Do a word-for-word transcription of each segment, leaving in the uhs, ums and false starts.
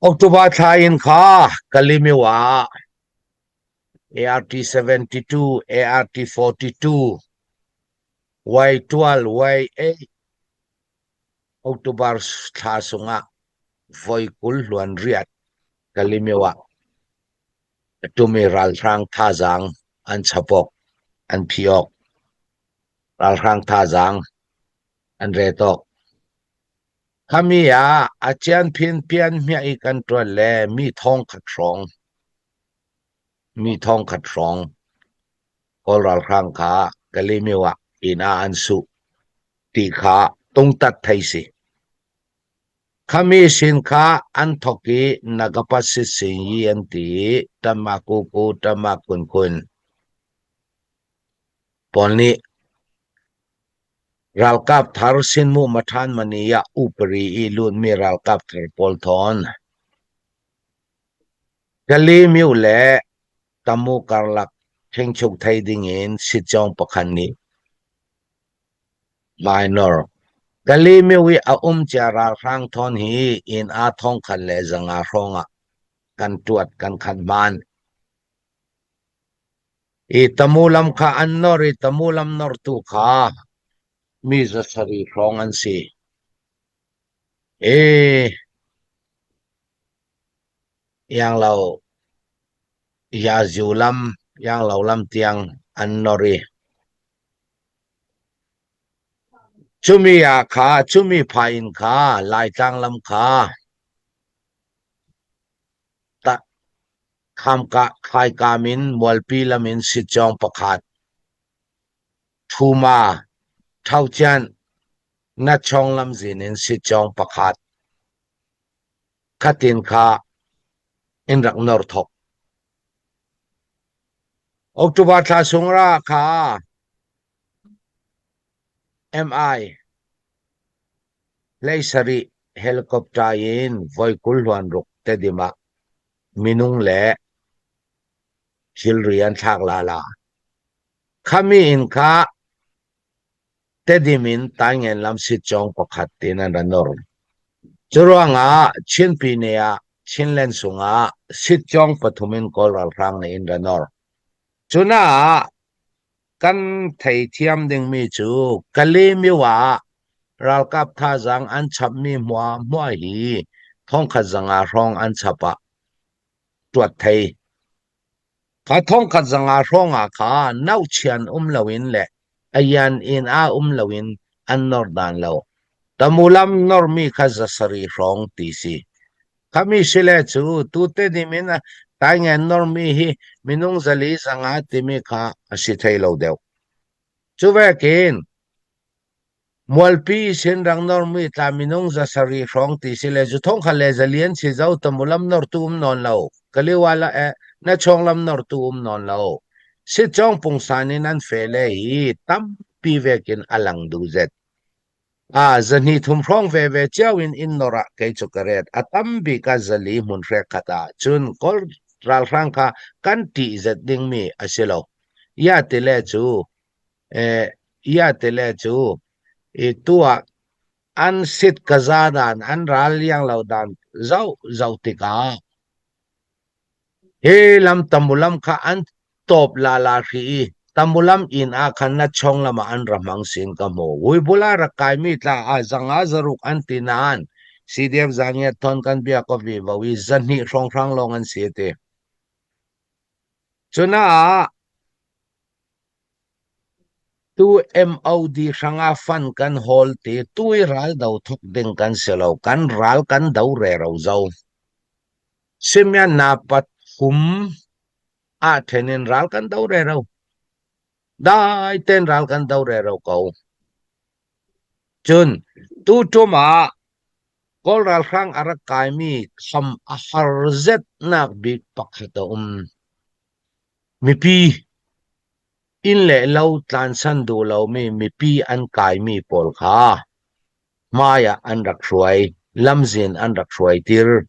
October thla in kha Kalemyo ah A R T seventy two, A R T forty two, Y twelve, Y eight, October thla sungah voi kul hluan riat Kalemyo ah tumi ralhrang thazang an chapawk, an phiawk, ralhrang thazang an retawk. Khami ah a cianphin pianhmiah i kan tuat le mi thawngkhat hrawng, mi thawngkhat hrawng Kawl ralhrang kha Kalemyo ah inn ah an suh ti kha tungtat thei si. Khami sin kha an thawk i Nagapa Sitsin i an ti i Tamakuku, Tamakunkun pawl nih ralkap thar Sinmu Mathan Mani ah upari i lutmi ralkap thar pawl thawn Kalemyo le Tamu karlak thengchuk thei dingin sitcawng pakhat nih mainor Kalemyo i a um cia ralhrang thawn hi inn ah thawngkhat le zanga hrawngah kan tuat kan khat man. I Tamu lam kha an nor i Tamu lam nortu kha mi zasari hrawng an si. I Yanglo, Yaziu lam, Yanglo lam tiang an nor i cumi a kha, cumi pha in kha Laitlang lam kha ta khamka khaikam in Mualpi lam in sitcawng pakhat, Thuma, Thaucian, Nachawng lamzin in sitcawng pakhat, khatin kha in rak nor thawk. October thla sung ra kha M I hleisari helicopter in voi kul hluan ruk Tedim ah minung le thilri an thlak lala. Khami in kha Tedim in Taingen lam sitcawng pakhat tin an ra nor. Curuangah Chinpi ne ah Chinland sungah sitcawng pathum in Kawl ralhrang nih in ra nor. Cunah kan theithiam dingmi cu Kalemyo ah ralkap thazang an chapmi hmuahhmuah hi thawngkhat zanga hrawng an chap ah tuat thei. Kha thawngkhat zanga hrawngah kha nauchian um loin le a yan in a um loin an nor dan lo. Tamu lam normi kha zasari hrawng ti si. Khami si le cu tu Tedim in a Taingen normi hi minung zali zanga timi kha a si thei lo deuh. Cuvekin Mualpi sin rang normi tla minung zasari hrawng ti si le cu thawngkhat le zali an si zo, Tamu lam nortu um nawn lo, Kaliwa la eh Nachawng lam nortu um nawn lo. Sitcawng pungsan in an feh le hi tampi vekin a lang duh zet. A, zahnih thum hrawng veve cio in in nor ah kei cu ka ret. A tam bik ah zali hmun hrekkhat ah cun Kawl ralhrang kha kan ṭih zet dingmi a si lo. Ya ti le cu, eh, ya ti le cu, i tu ah an sit ka za dan, an ral liang lo dan zoh zoh tikah, hi lam Tamu lam kha an tawp lala hrih i, Tamu lam in ah khan Nachawng lam ah an ra hmang sin ka hmu. Huibul ah rak kaimi tla ah zanga zaruk an ti nain, C D F Zangiat thawn kan biak aw vivo i, zahnih hrawnghrang lawng an si a ti. Cunah tu M O D hrangah fund kan hawl ti, tu i ral do thawk ding kan si lo, kan ral kan do rero zo. Simian na pathum ah ṭhen in ral kan do rero. Dai ten ral kan do rero ko. Cun tu ṭum ah Kawl ralhrang a rak kaimi kham a har zetnak bik pakhat a um. Mipi, inn le lo tlansan duh lomi mipi an kaimi pawl kha hmai ah an rak hruai, lamzin an rak hruaitir.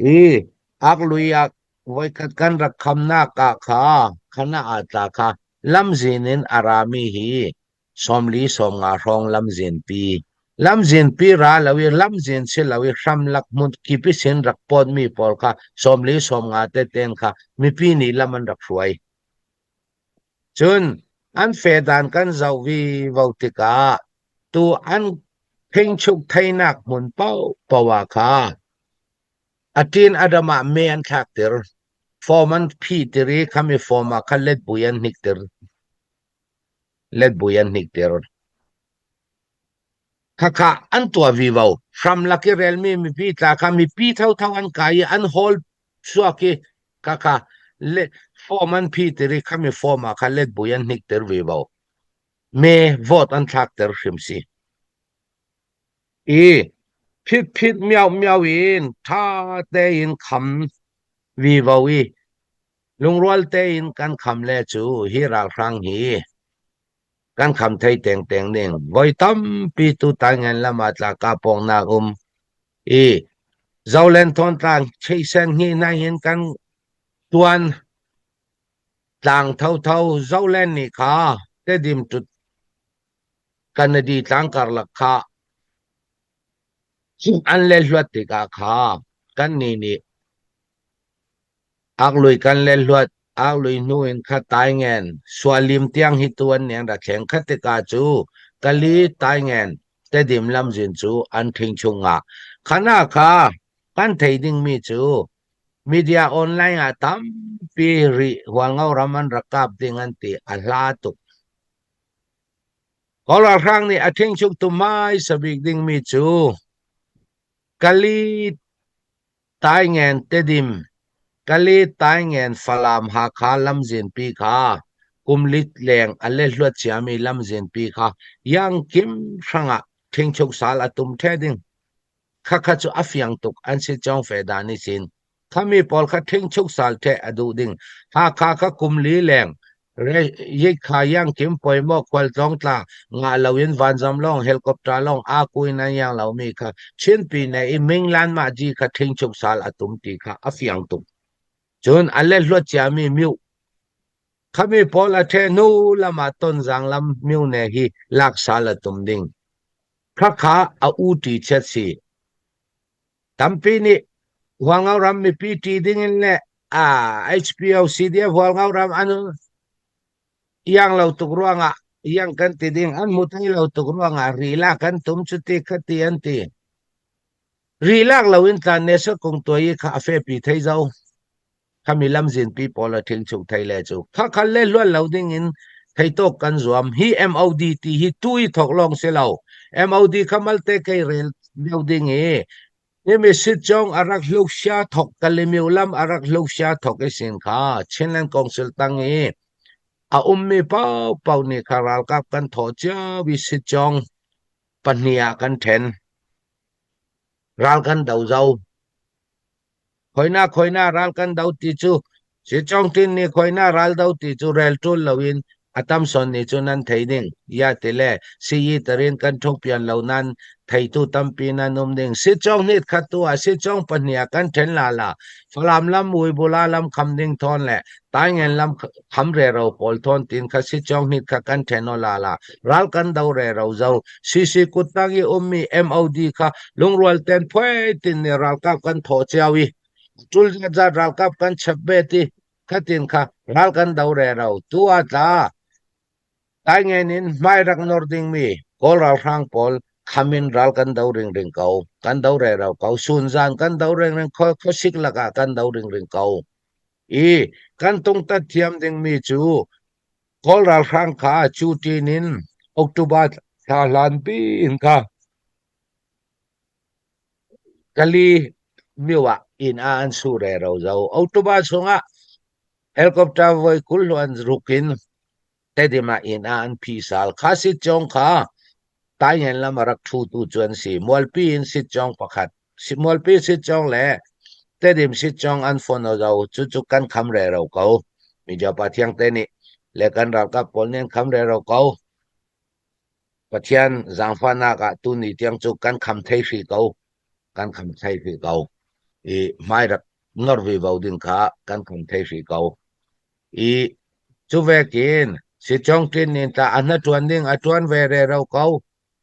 I, ak lui ah voikhat kan rak khamnak ah kha, khana ah tla kha lamzin in a rami hi sawmli sawmnga hrawng lamzinpi, Lamzinpi ra lo i, lamzin si lo i, hramlak hmun kipi sin rak pawt mi pawl kha, sawmli sawmnga te ten kha, mipi nih lam an rak hruai. Cun an feh dan kan zoh vivo tikah tu an phengchuk theinak hmun paohpaoh ah kha a ṭin a dam ah me an thlaktir, fawm an phihtir i, khami fawm ah kha letbui an hniktir, letbui an hniktir. Khakha an tuah vivo. Hramlak i relmi mipi tla kha mipi thotho an kai i an hawl suak i, khakha le fawm an phihtir i, khami fawm ah kha letbui an hniktir vivo. Me vote an thlaktir hrim si. I phitphit miauhmiau in ṭha tein kham vivo i, lungrual tein kan kham le cu hi ralhrang hi kan kham thei tengteng ding. Voi tampi tu Taingen lam ah tla kah pawngnak um i, Zoland thawn tlang theihsen hnih hna hin kan tuan tlang thotho, Zoland nih kha Tedim ṭut Kanadi tlang karlak kha an lehluat tikah kha kan ni nih aklui kan lehluat, aklui hnu in kha Taingen, Sualim tiang hi tu an niang dah thleng kha tikah cu Kali, Taingen, Tedim lamzin cu an ṭhingchuk ngah. Khan ah kha kan thei dingmi cu media online ah tampi rih Hualngo ram an rak kap ding an ti a hla tuk. Kawl ralhrang nih a ṭhingchuk tu hmaisa bik dingmi cu Kali, Taingen, Tedim, Kali, Taingen, Falam, Hakha lamzinpi kha kum li leng a lehluat ciami lamzinpi kha Yangkim hrangah ṭhingchuk sal a tum ṭheh ding. Khakha cu a fiang tuk an si cawng feh dan ihsin khami pawl kha ṭhingchuk sal ṭheh a duh ding. Hakha kha kum li leng Yeikha, Yangkim, Poimawh, Khualtlawng tla ngah loin vanzam lawng, helicopter lawng a kuin an yang lomi kha Chinpi ne i Minglan mah ji kha ṭhingchuk sal a tum ti kha a fiang tuk. Cun a lehluat ciami miu khami pawl a ṭheh hnu lamah Tonzang lam miu ne hi lak sal a tum ding. Khakha a u ṭi chiat si. Tampi nih Hualngo ram mipi ṭi dingin le, aa, H P O, C D F Hualngo ram an yang lo tuk ruangah, yang kan ti ding, an hmu thei lo tuk ruangah rih lak kan tum cu ti kha ti an ti. Rih lak loin tla nesa kong tuai i kha a fehpi thei zo. Khami lamzinpi pawl a ṭhingchuk thei le cu khakha lehluat lo dingin theitawk kan zuam. Hi M O D ti hi tu i thok lawng si lo. M O D kha malte kei rel deuh ding i, himi sitcawng a rak hluksia thok, Kali miu lam a rak hluksia thok ihsin kha Chinland Council tang i a ummi paohpaoh nih kha ralkap kan thawh cio i sitcawng pahnih ah kan ṭhen. Ral kan do zo. Khoina, khoina ral kan do ti cu, sitcawng ṭin nih khoina ral do ti cu rel ṭul loin a tam sawn nih cu nan thei ding. Ya ti le, siyi tarin kan ṭhuk pian lo nan theitu tampi nan um ding. Sitcawng hnit khat tu ah sitcawng pahnih ah kan ṭhen lala. Falam lam, Uibula lam kham ding thawn le Taingen lam kham rero pawl thawn tin kha sitcawng hnit kha kan ṭhen aw lala. Ral kan do rero zo. C C kuttang i ummi M O D kha lungrual ten phuai tin nih ralkap kan thawh cio i ṭul zetzat ralkap kan chep bet i kha tin kha ral kan do rero. Tu ah tla Taingen in hmai rak nor dingmi Kawl ralhrang pawl khamin ral kan do ringring ko, kan do rero ko, sunzan kan do ringring ko, khuasik lakah kan do ringring ko. I kan tungtat thiam dingmi cu Kawl ralhrang kha cu ṭin in October thla hlanpi in kha Kali miu ah inn ah an su rero zo. October chungah helicopter voi kul hluan ruk in Tedim ah inn ah an phi sal. Kha sitcawng kha Taingen lam a rak ṭhutu cu an si. Mualpi in sitcawng pakhat, si-, Mualpi sitcawng le Tedim sitcawng an fonh aw zo. Cucu kan kham rero ko. Media pa thiang te nih le kan ralkap pawl nih an kham rero ko. Pathian zaangfahnak ah tuni tiang cu kan kham thei hrih ko, kan kham thei hrih ko. I hmai rak nor vivo ding kha kan kham thei hrih ko. I cu vekin sitcawng ṭin nin tla a hnaṭuan ding a ṭuan ve rero ko.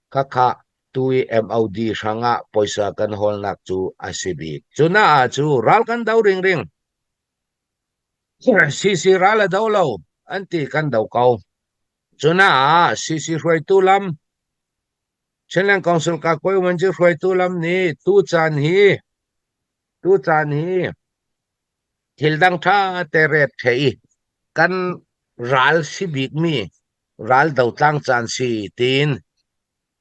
Khakha tui M O D hrangah pawisa kan hawlnak cu a si bik. Cunah ah cu ral kan do ringring. C C ral a do lo an ti kan do ko. Cunah ah C C hruaitu lam, Chinland Council ka koi manci hruaitu lam nih tu caan hi, tu caan hi thil dang ṭha te ret ṭheh i kan ral si bikmi ral dotlang caan si tiin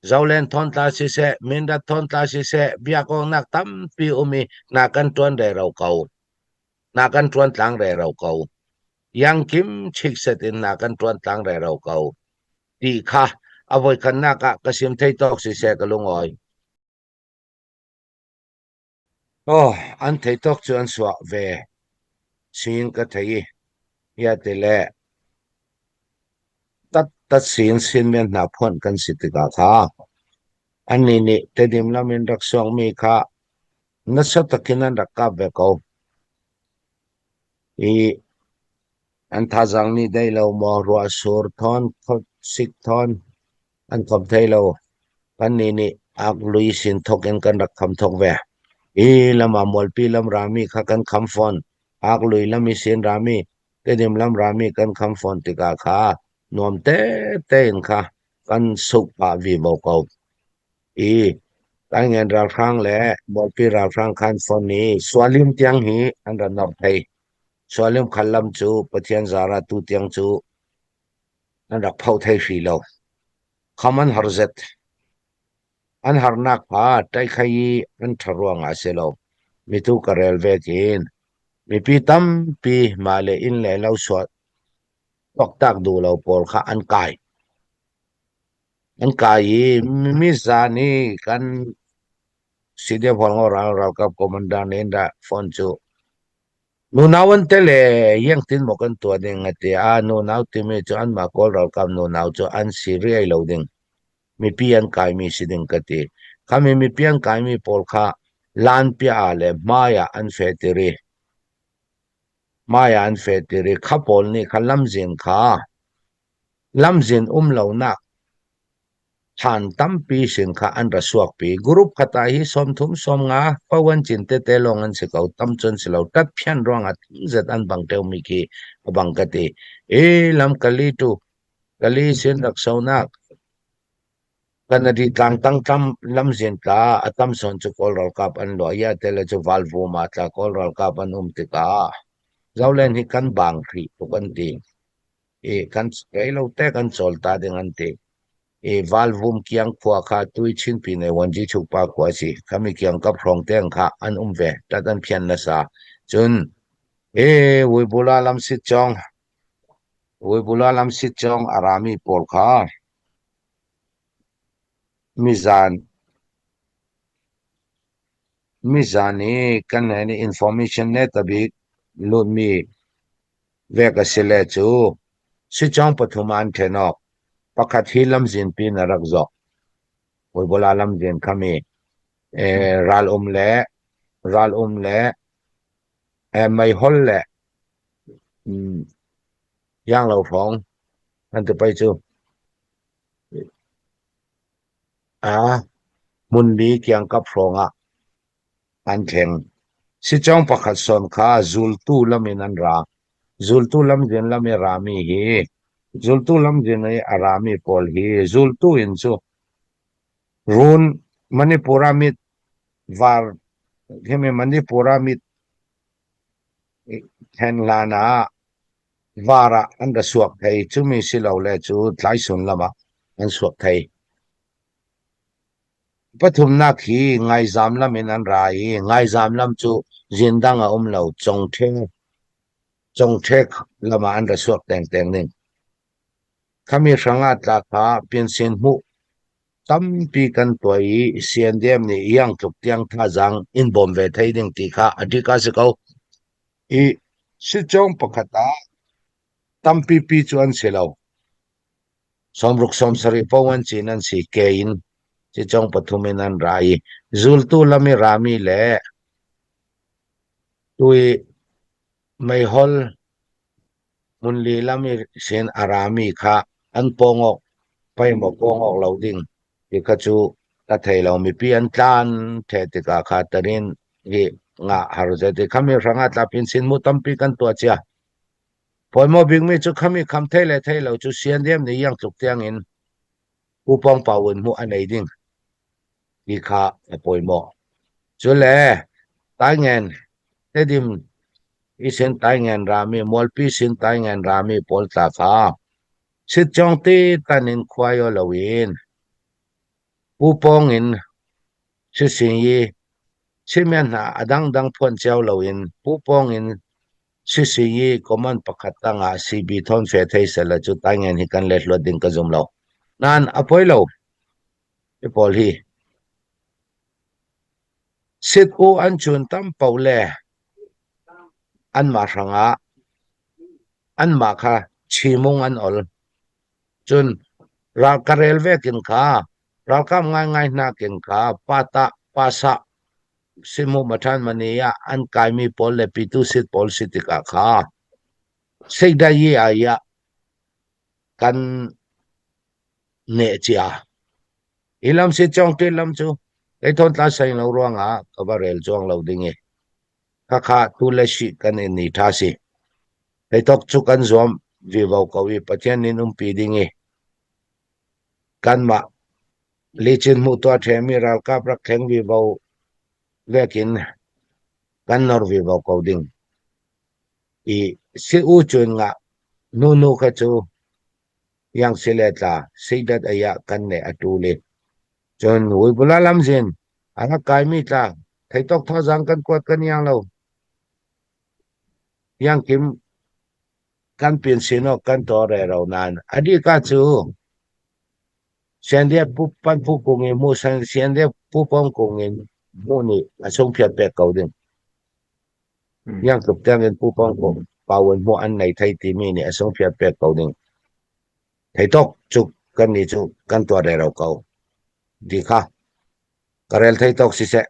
Zoland thawn tla siseh, Mindat thawn tla siseh, biakawknak tampi um i na kan ṭuan rero ko, na kan ṭuan tlang rero ko. Yang kim chikset in na kan ṭuan tlang rero ko ti kha a voikhatnak ah ka sim thei tawk siseh ka lungawi. Aw, an thei tawk cu an suah ve sin ka thei i, ya ti le tat tat sin sin men hna phuan kan si tikah kha annih nih Tedim lam in rak suakmi kha nasa takin an rak kap ve ko. I an thazaang nih dei lo maw, ruahsur thawn, khuasik thawn an kham thei lo. Kannih nih ak lui sin thawk in kan rak kham thawk ve. I lamah Mualpi lam rami kha kan kham fawn, ak lui lam i sin rami, Tedim lam rami kan kham fawn tikah kha nuam tete in kha kan suk pah vivo ko. I kan ngen ralhrang le Mualpi ralhrang khan fawn i sualim tiang hi an rak nor thei. Sualim khat lam cu Pathian zarah tu tiang cu an rak phoh thei hri lo. Kham an har zet. An harnak kha ṭaikha i an ṭha ruangah a si lo. Mitu ka rel vekin mipi tampi mah le inn le lo suah tuaktak duh lo pawl kha an kai. An kai i mi, mi zan i kan C D F Hualngo ral, ralkap commander nih in dah phone cu, "Nunau an tel e, ziangtin maw kan tuah ding?" a ti. A nunau timi cu anmah Kawl ralkap nunau cu an si riai lo ding. Mipi an kaimi si ding ka ti. Khami mipi an kaimi pawl kha Lanpia ah le hmai ah an fehtir i, hmai ah an fehtir i, kha pawl nih kha lamzin kha, lamzin um lonak than tampi sin kha an ra suakpi. Group khat ah hi sawmthum sawmnga pawan cin tete lawng an si ko, tam cu an si lo, ṭat phian ruangah tam zet an bang ṭeumi khi a bang ka ti. I lam Kali tu, Kali sin rak sonak, Kanadi tlang tang tam lamzin tla a tam sawn cu Kawl ralkap an luah i, a te le cu Valvum ah tla Kawl ralkap an um tikah Zoland hi kan bang hrih tuk an ti. I kan rei lo te kan cawl ta ding an ti. I Valvum kiang khua kha tui Chinpi nei Wanji Chukpa khua a si. Khami kiangkap hrawng te ang kha an um ve, ṭat an phian nasa. Cun i Uibula lam sit cawng, Uibula lam sit cawng a rami pawl kha mizan, mizan i kan hnen i information netabik lutmi vek a si le cu, sicawng pathum an ṭhen awk, pakhat hi lamzin pi na rak zawh. Uibula lamzin khami, eh, ral um le, ral um le, eh, meihol le, mm, yang lo hrawng an ti pei cu. A, hmun li kiangkap hrawngah an thleng. Sicawng pakhat sawn kha zultu lam in an ra. Zultu lamzin lam i rami hi, zultu lamzin i a rami pawl hi, zultu in cu run Manipur a mit var, himi Manipur a mit thlen hlan ah var ah an ra suak thei, cumi si lo le cu tlaisun lam ah an suak thei. Pathumnak hi ngaizam lam in an ra i, ngaizam lam cu zindang a um lo, congṭhe, congṭhe lam ah an ra suak tengteng ding. Khami hrangah tla kha pinsin hmuh tampi kan tuah i, C N D M nih iang tluk tiang thazaang in bawm ve thei ding ti kha a dik a si ko. I sicawng pakhat ah tampipi cu an si lo. Sawmruk sawmsarih pawan cin an si ke in sicawng pathum in an ra i, zultu lam i rami le tui meihol hmun li lam i sin a rami kha an pawng awk, pei maw pawng awk lo ding ti kha cu ta thei lo mipi an tlan the tikah kha tarin hi ngah har zet hi khami hrangah tla pinsin mu tampi kan tuah cia. Poimaw bikmi cu khami kham thei le thei lo cu siandiam ni yang tluk tiangin Pu Pawng Pau in hmuh a nei ding ti kha a poimaw. Cule Taingen, Tedim i sin Taingen rami, Mualpi sin Taingen rami pawl tla kha sit cawng ti tanin khuai aw loin Pu Pawng in sisiyi cimian hna a dangdang phuan ciau loin Pu Pawng in sisiyi command pakhat tangah C B thawn fe thei sela cu Taingen hi kan let hluat ding ka zum lo. Nan a poi lo. I pawl hi sit u an cun tam paoh le anmah hrangah anmah kha chimung an ol. Cun ral ka rel vekin kha ralkap ngaingai hnakin kha patah pasah simu mathan mani ah an kaimi pawl le pitu sit pawl si tikah kha sikda yi ah kan neh cia. I lam sit cawng ti lam cu kei thawn tla saing lo ruangah ka va rel cuang lo ding i khakha tu le si kan in ni ṭha si. Kei tawk cu kan zuam vivo ko i Pathian in umpi ding i kanmah licin hmuh tuah ṭhemi ralkap rak thleng vivo vekin kan nor vivo ko ding i si u cun ngah nunu kha cu yang si le tla seidat ayah kan neh a ṭul i cun uibula lamzin a rak kaimi tla theitawk thawzang kan kuat kan yang lo. Yang kim kan pinsin aw kan taw rero nan a dika cu siandiat pu pan pu kung i hmuh san siandiat pu pawng kung in hmuh nih a sungphiat pek ko ding. Yang tluk tiangin Pu Pawng Pau in hmuh an nei thei timi nih a sungphiat pek ko ding. Theitawk cu kan ni cu kan tuah rero ko ding kha ka rel theitawk siseh